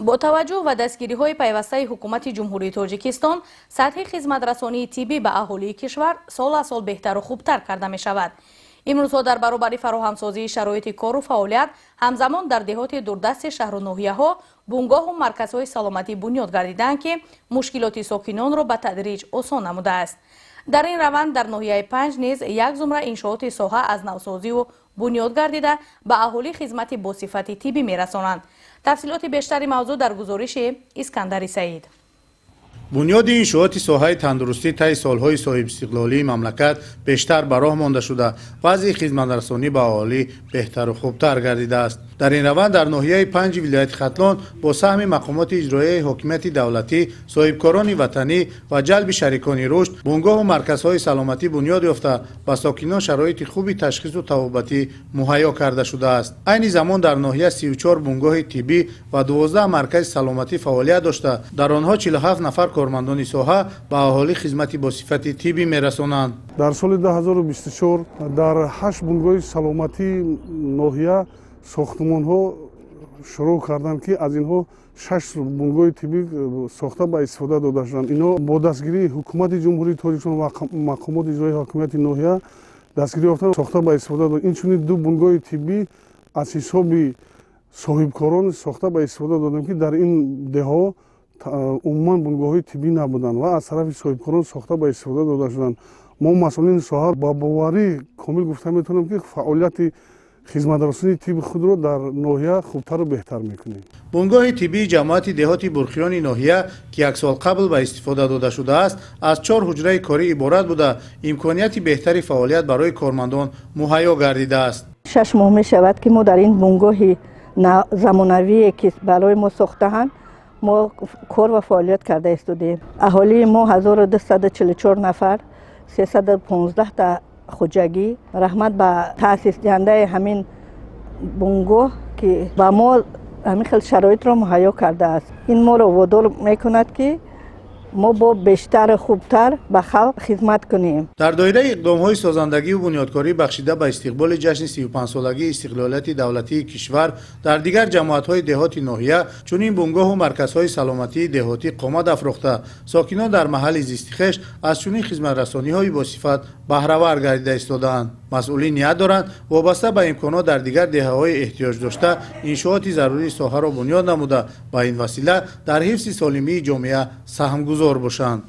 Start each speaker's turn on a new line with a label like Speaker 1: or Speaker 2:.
Speaker 1: Бо таваҷҷӯҳ ва дастгириҳои пайвастаи ҳукумати Ҷумҳурии Тоҷикистон, сатҳи хизматрасонии тиббӣ ба аҳолии кишвар сол аз сол беҳтару хубтар карда мешавад. Имрӯзҳо дар баробари фароҳамсозии шароити кору фаъолият, ҳамзамон дар деҳоти дурдасти шаҳру ноҳияҳо бунгоҳу марказҳои саломатӣ бунёд гардидаанд, ки мушкилоти сокинонро ба тадриҷ осон намудааст. Дар ин раванд дар ноҳияи Панҷ низ як зумра иншооти соҳа аз навсозиву бунёд гардида, ба аҳолӣ хизмати босифати тиббӣ мерасонанд. Тафсилоти бештари мавзӯъ дар гузориши Искандари Саид.
Speaker 2: Бунёди иншооти соҳаи тандурустӣ таи солҳои соҳибистиқлолии мамлакат бештар ба роҳ монда шуда, вазъи хизматрасонӣ ба аҳолӣ беҳтару хубтар гардидааст. Дар ин раванд дар ноҳияи Панҷи вилояти Хатлон бо саҳми мақомоти иҷроияи ҳокимияти давлатӣ, соҳибкорони ватанӣ ва ҷалби шарикони рушд бунгоҳу марказҳои саломатӣ бунёд ёфта, ба сокинон шароити хуби ташхису табобатӣ муҳайё карда шудааст. Айни замон дар ноҳия 34 бунгоҳи тиббӣ ва 12 маркази саломатӣ фаъолият дошта, дар онҳо 47 нафар кормандони соҳа ба аҳолӣ хизмати босифати тиббӣ мерасонанд.
Speaker 3: Дар соли 2024 дар ҳашт бунгоҳи саломатии ноҳия сохтмонҳо шурӯъ карданд, ки аз инҳо шаш бунгоҳи тиббӣ сохта ба истифода дода шуданд. Инҳо бо дастгирии Ҳукумати Ҷумҳурии Тоҷикистон ва мақомоти иҷроии ҳокимияти ноҳия дастгирӣ ёфта, сохта ба истифода дод. Инчунин ду бунгоҳи тиббӣ аз ҳисоби соҳибкорон сохта ба истифода додем, ки дар ин деҳҳо умуман бунгоҳҳои тиббӣ набуданд ва аз тарафи соҳибкорон сохта ба истифода дода шуданд. Мо, масъулини соҳа, ба боварӣ комил гуфта метавонем, ки фаъолияти хизматрасонии тибби худро дар ноҳия хубтару беҳтар мекунем.
Speaker 2: Бунгоҳи тиббии ҷамоати деҳоти Бурхиёни ноҳия, ки як сол қабл ба истифода дода шудааст, аз чор ҳуҷраи корӣ иборат буда, имконияти беҳтари фаъолият барои кормандон муҳайё гардидааст.
Speaker 4: 6 моҳ мешавад, ки мо дар ин бунгоҳи замонавие, ки барои мо сохтаанд, мо кор ва фаъолият карда истодем. Аҳолии мо 1244 нафар, 315 хоҷагӣ. Раҳмат ба таъсисдиҳандаи ҳамин бунгоҳ, ки ба мо ҳамин хел шароитро муҳайё кардааст. Ин моро водор мекунад, ки мо бо бештару хубтар ба халқ хизмат кунем.
Speaker 2: Дар доираи иқдомҳои созандагиву бунёдкорӣ, бахшида ба истиқболи ҷашни 35-солагии истиқлолияти давлатии кишвар, дар дигар ҷамоатҳои деҳоти ноҳия чунин бунгоҳу марказҳои саломатии деҳотӣ қомат афрохта, сокинон дар маҳалли зисти хеш аз чунин хизматрасониҳои босифат баҳравар гардида истодаанд. Масъулин ният доранд, вобаста ба имконот дар дигар деҳаҳои эҳтиёҷдошта иншооти зарурии соҳаро бунёд намуда, ба ин васила дар ҳифзи солимии ҷомеа саҳмгузор бошанд.